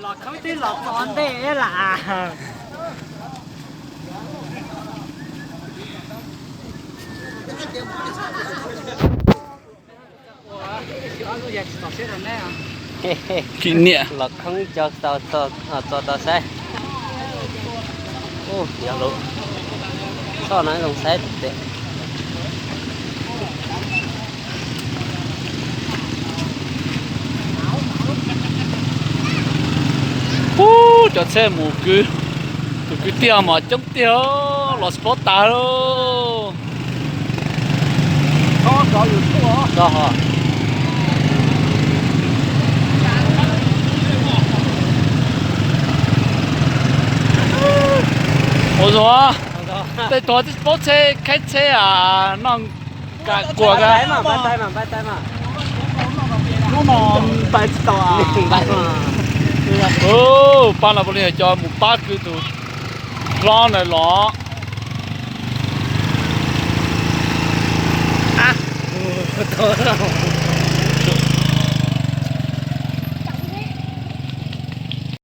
Los khawb twb los txog ntej lam. Kim niam los khoob cov txog tau saib. Ub, yog lub txoj no zoo saib tes. Ub, cov tsheb mus kwv, tus kwv tij mas coob tiag, los tsis paub tas lauj. Ua zoo, tej tug tsis paub tsheb, khaib tsheb a, noj kam kuam a. Pab no puav leej yog cov mus pab kwv tus hlob ntawd los.